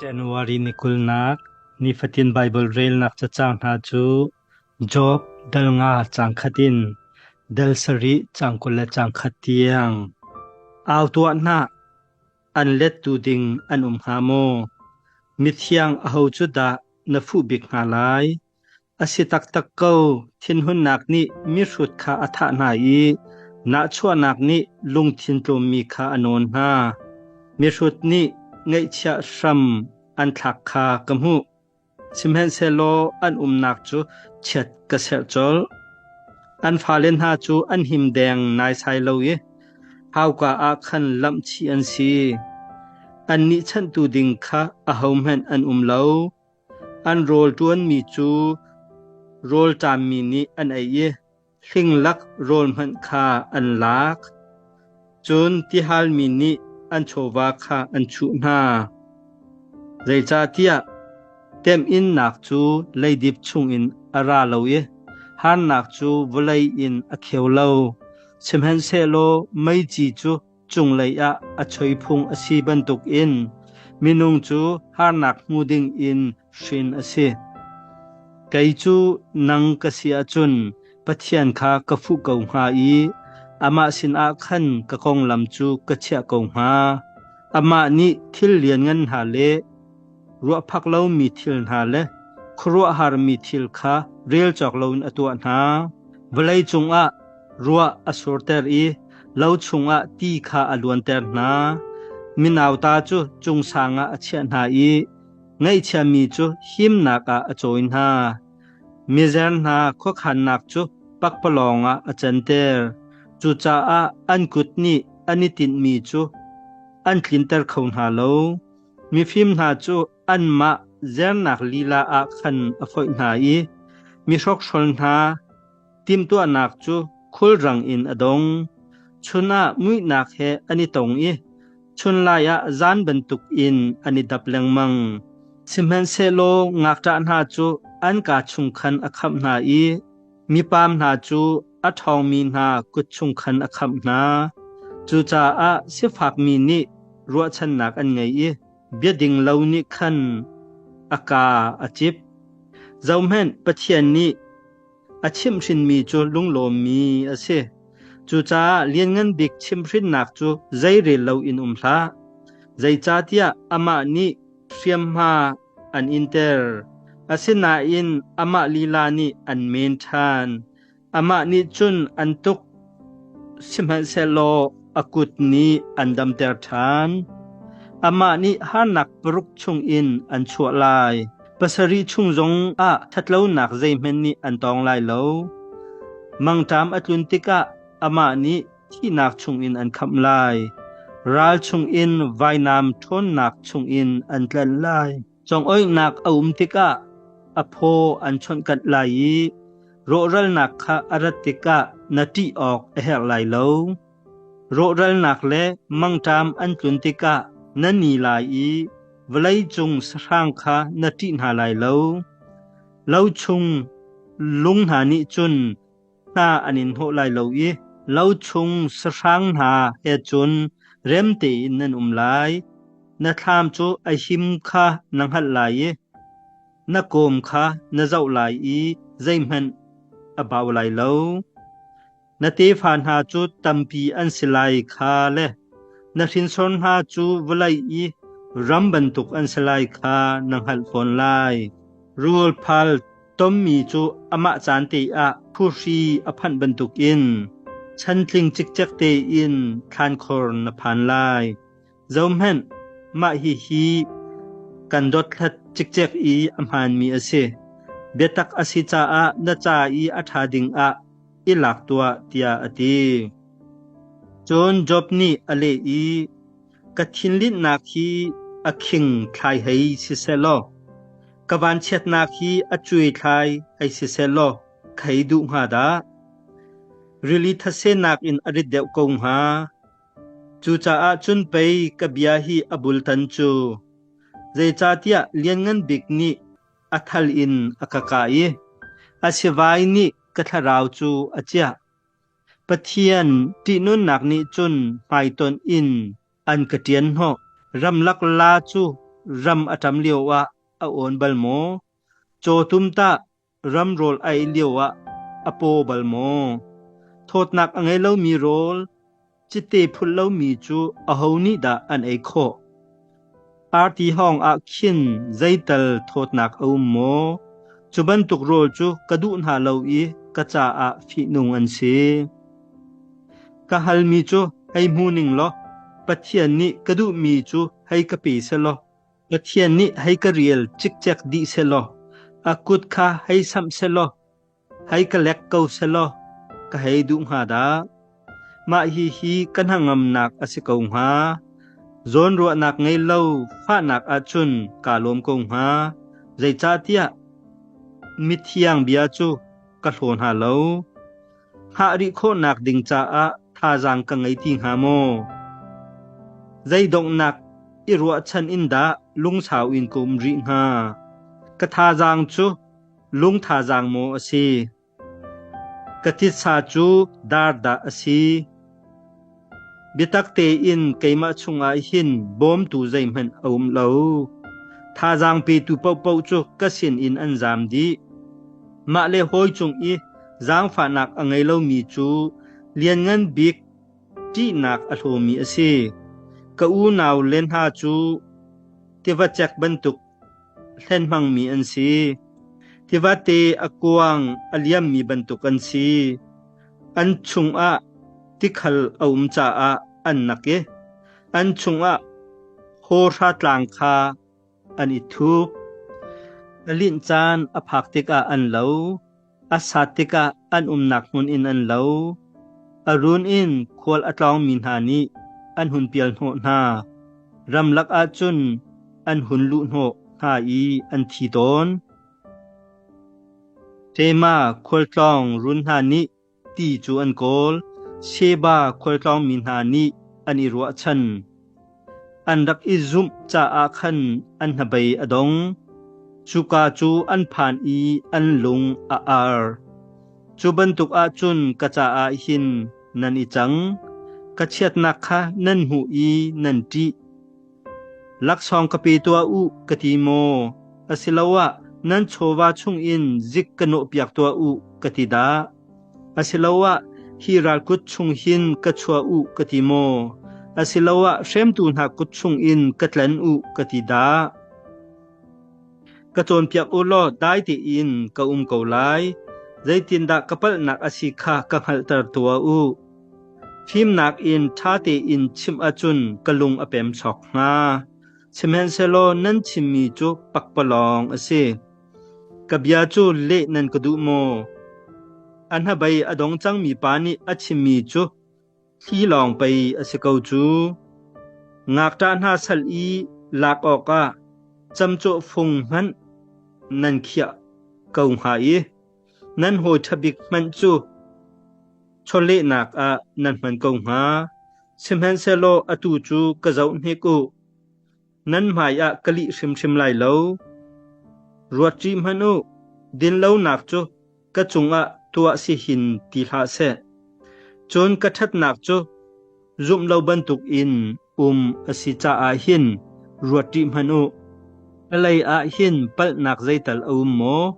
January ni kulnak nifatin Baibal relnak cacang hna cu Job dal nga caang khat in dal sarih caang 21 tiang. Au tuah hna, an lettu ding an um hnga maw? Mithiang aho cu dah na fuh bik hna lai? A si taktak ko, thinhunnak nih mihrut kha a thah hna i nahchuahnak nih lungthin tlawmmi kha a nawn hna. Mihrut nih ngaihchiah hram an thlak kha ka hmuh. Sihmanhsehlaw an umnak cu chiat ka serh colh. An fale hna cu an him deng naisai lo i hauka ah khan lamhchih an si. Annih chanhtu ding kha ahohmanh an um lo. An rawl ṭuanmi cu rawlṭammi nih an ei i hlinglak rawl hmanh kha an lak. Cun tihalmi nih an chawva kha an chuh hna. Zeicahtiah temhinnak cu leidip chungin a ra lo i harnak cu vawlei in a kheu lo. Sihmanhsehlaw meici cu cunglei ah a choi phung a si bantukin minung cu harnak hmu dingin hrin a si. Kei cu nang ka si ahcun Pathian kha ka fuh ko hnga i amah sinah khan ka konglam cu ka chiah ko hnga. Amah nih thil lianngan hna le ruahphak lomi thil hna le khuaruahharmi thil kha rel cawk loin a tuah hna. Vawlei cungah ruah a surter i lo chungah ti kha a luanter hna. Minauta cu cungsang ah a chiah hna i ngaihchiami cu himnak ah a cawi hna. Mizer hna khuakhannak cu pakpalawng ah a canter. Cucaah an kut nih an i tinhmi cu an tlinter kho hna lo. Mifim hna cu anmah zernak lila ah khan a foih hna i mihrokhrol hna timhtuahnak cu khulrang in a dong. Chun ah muihnak he an i tong i chunlai ah zan bantukin an i dap lengmang. Sihmanhsehlaw ngakṭah hna cu an kaa chung khan a khamh hna i mipam hna cu a ṭhawngmi hna kut chung khan a khamh hna. Cucaah sifakmi nih ruahchannak an ngei i biading lo nih khan a kaa a cip. Zohhmanh, Pathian nih a chimhhrinmi cu lunglawmmi a si. Cucaah Lianngan Bik chimhhrinnak cu zeirel loin um hlah. Zeicahtiah amah nih hriamhma an inter. Asinain amah lila nih an men ṭhan. Amah nih cun an tuk, sihmanhsehlaw a kut nih an damter ṭhan. Amah nih harnak paruk chungin an chuah lai. Pasarih chung zongah ṭhatlonak zeihmanh nih an tawng lai lo. Mangṭam a tlun tikah amah nih thihnak chungin an khamh lai. Ral chungin vainam ṭhawnnak chungin an tlanh lai. Congoihnak a um tikah a phaw an chawnhkanh lai i rawhralnak kha a rat tikah na ṭih awk a herh lai lo. Rawhralnak le mangṭam an tlun tikah na ni lai i vawleicung sahrang kha na ṭih hna lai lo. Lo chung lung hna nih cun hna an in hnawh lai lo i lo chung sahrang hna he cun rem tein nan um lai. Na thlam cu a him kha na hngalh lai i na kawm kha na zoh lai i zeihmanh a bau lai lo. Na tefa hna cu tampi an si lai kha le na hrinsor hna cu vawlei i ram bantuk an si lai kha na hngalh fawn lai. Rawl phal tommi cu amah caan te ah phuhri a phanh bantukin chantling cikcek tein thlankhor na phan lai. Zohhmanh, mah hihi kan dothlat cikcek i a hmaanmi a si. Biatak a si caah na ca i a ṭha dingah i lak tuah, tiah a ti. Cun Job nih a leh i, Ka thinlinhnak hi a khing thlai hei si sehlaw, ka vanchiatnak hi a cuai thlai hei si sehlaw, ka hei duh hnga dah. Rili thase nakin a rit deuh ko hnga. Cucaah cun pei ka bia hi a bultan cu. Zeicahtiah Lianngan Bik nih a thal in a ka kah i a sivai nih ka thlarau cu a ciah. Pathian ṭihnunnak nih cun hmaitonh in an ka ṭian hnawh. Ramlak la cu ram a ṭam lioah a awn bal maw? Cawtum tah ram rawl a ei lioah a paw bal maw? Thawtnak a ngei lomi rawl, cite phulh lomi cu aho nih dah an ei khawh? Arti hawng ah khin zeital thawtnak a um maw? Cu bantuk rawl cu ka duh hna lo i ka caah fihnung an si. Ka halmi cu hei hmu ning law Pathian nih ka duhmi cu hei ka pe selaw Pathian nih hei ka rial cikcek dih selaw a kut kha hei samh selaw hei ka lek ko selaw ka hei duh hnga dah. Mah hihi ka hnangamnak a si ko hnga. Zawnruahnak ngei lo fahnak ahcun kaa lawm ko hnga. Zeicahtiah mithiang bia cu ka hlaw hna lo. Hngah rih khawhnak ding caah thazaang ka ngei ti hnga maw? Zei donghnak i ruahchan in dah lungsau in ka um rih hnga? Ka thazaang cu lung thazaang maw a si? Ka titsa cu dar dah a si? Biatak tein keimah chungah hin bawmtu zeihmanh a um lo. Thazaang petu paohpaoh cu ka sinin an zaam dih. Mah le hawi cung i zaangfahnak a ngei lomi cu lianngan bik ṭihnak a hlawmi a si. Ka unau le hna cu tiva cek bantuk hlen hmangmi an si. Tivate a kuang a liammi bantuk an si. An chungah tikhal a um caah an nak i an chungah hawhra tlang kha an i thup. A linh caan a phak tikah an lo, a sat tikah an umnak hmun in an lo. A run in khual a tlawngmi hna nih an hun pial hnawh hna. Ramlak ah cun an hun luh hnawh hna i an thi tawn. Tema khualtlawng run hna nih ti cu an kawl, Sheba khualtlawngmi hna nih an i ruahchan. An rak i zumh caah khan an hnabei a dong. Cuka cu an phan i an lung a ar. Cu bantuk ah cun ka caah hin nan i cang. Ka chiatnak kha nan hmuh i nan ṭih. Laksawng ka pe tuah u, ka ti maw? Asiloah nan chawva chungin zik ka nawhpiak tuah u, ka ti dah? Asiloah hi ral kut chung hin ka chuah u, ka ti maw? Asiloah hremtu hna kut chungin ka tlen u, ka ti dah? Ka cawnpiak u law dai tein ka um ko lai. Zeitindah ka palhnak a si kha ka hngalhter tuah u. Fimnak in ṭha tein chimh ahcun ka lung a pem sawk hnga. Sihmanhsehlaw nan chimmi cu pakpalawng a si. Ka bia cu leh nan ka duh maw? A hnabei a dong cangmi pa nih a chimmi cu thli lawng pei a si ko cu. Ngakṭah hna sal i lak awkah camcawh fung hmanh nan khiah ko hnga i nan hawi ṭha bik hmanh cu chawlehnak ah nan hman ko hnga. Sihmanhsehlaw atu cu ka zoh hnik u. Nan hmaiah ka lih hrimhrim lai lo. Ruat rih hmanh u, dinlonak cu ka cungah tuah si hin ti hlah seh. Cun ka ṭhatnak cu zumh lo bantukin um a si caah hin ruat rih hmanh u. A lei ah hin palhnak zeital a um maw?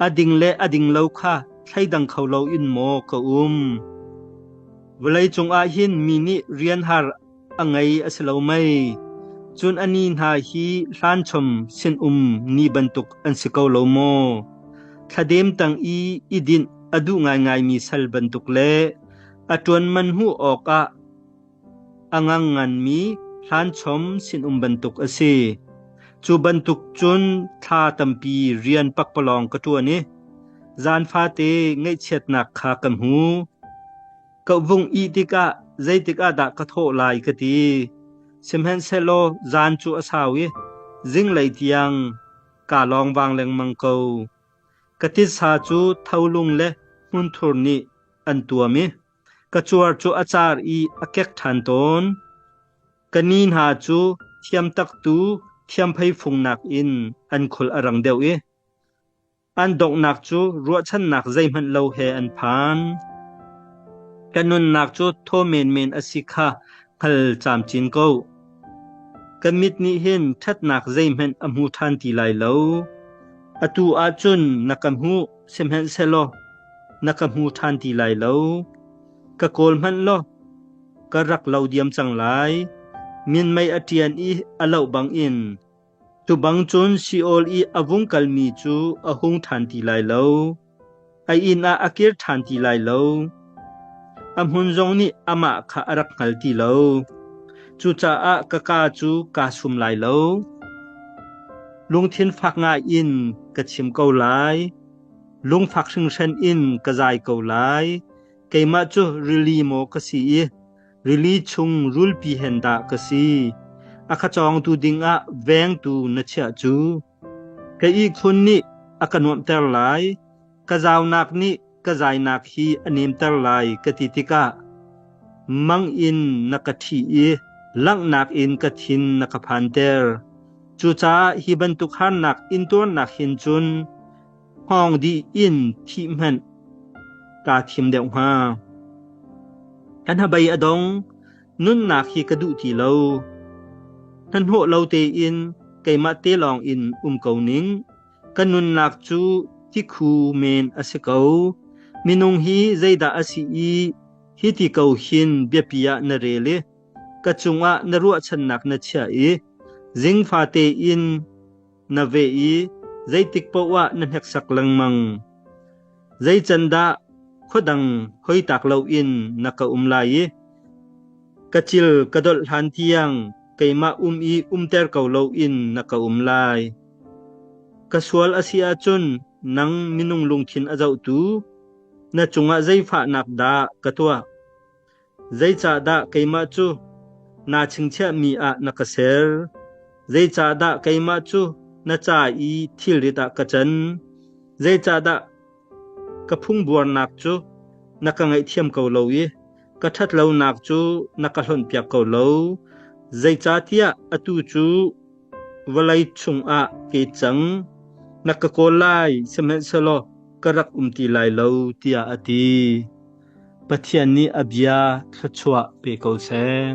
A ding le a ding lo kha thleidang kho loin maw ka um? Vawlei cungah hin mi nih rian har a ngei a si lo mei? Cun a ni hna hi hlanchom sinum ni bantuk an si ko lo maw? Thladem tang i i dinh a duh ngaingaimi sal bantuk le a ṭuan man hmuh awkah a ngang nganmi hlanchom sinum bantuk a si. Cu bantuk cun thla tampi rian pakpalawng ka ṭuan i zan fate ngaihchiatnak kha ka hmu. Ka vung ih tikah zeitik ah dah ka thawh lai ka ti. Sihmanhsehlaw zan cu a sau i zinglei tiang kaa lawngvang lengmang ko. Ka titsa cu tholung le hmunthur nih an tuam i ka cuar cu a car i a kek ṭhan tawn. Ka ni hna cu thiamtaktu thiamphei fung nakin an khul a rang deuh i an donghnak cu ruahchannak zeihmanh lo he an phan. Ka nunnak cu thaw menmen a si kha hngal camcin ko. Ka mit nih hin ṭhatnak zeihmanh a hmu ṭhan ti lai lo. Atu ahcun na ka hmuh, sihmanhsehlaw na ka hmu ṭhan ti lai lo. Ka kawl hmanh law ka rak lo diam cang lai. Minmei a ṭian i a loh bangin cu bang cun Sheol i a vung kalmi cu a hung ṭhan ti lai lo. A inn ah a kir ṭhan ti lai lo. A hmun zong nih amah kha a rak hngal ti lo. Cucaah ka kaa cu kaa sum lai lo. Lungthin fak ngai in ka chim ko lai. Lungfak hringhran in ka zai ko lai. Keimah cu rili maw ka si i rili chung rulpi hen dah ka si? A ka cawngtu dingah vengtu na chiah cu. Ka ihkhun nih a ka nuamhter lai, ka zaunak nih ka zainak hi a nemter lai ka ti tikah mang in na ka ṭhih i langhnak in ka thin na ka phanter. Cucaah hi bantuk harnak intuarnak hin cun hngawng dih in thih hmanh kaa thim deuh hnga. Ka hnabei a dong, Nunnak hi ka duh ti lo. Hnahnawh lo tein keimah te lawng in um ko ning. Ka nunnak cu tikhu men a si ko. Minung hi zeidah a si i hiti ko hin biapi ah na rel i ka cungah na ruahchannak na chiah i zingfa tein na veh i zeitik paoh ah na hneksak lengmang. Zei can dah khuadang hoitak loin na ka um lai i ka cil ka dolh hlan tiang keimah um i umter ko loin na ka um lai. Ka sual a si ahcun nang minung lungthin a zohtu na cungah zei fahnak dah ka tuah? Zeicahdah keimah cu naa chingchiahmi ah na ka ser? Zeicahdah keimah cu na ca i thilrit ah ka can? Zeicahdah ka phungbuarnak cu na ka ngaihthiam ko lo i ka ṭhatlonak cu na ka hlonhpiak ko lo? Zeicahtiah atu cu vawlei chungah ke cang, na ka kawl lai, sihmanhsehlaw ka rak um ti lai lo, tiah a ti. Pathian nih a bia thluachuah pe ko seh.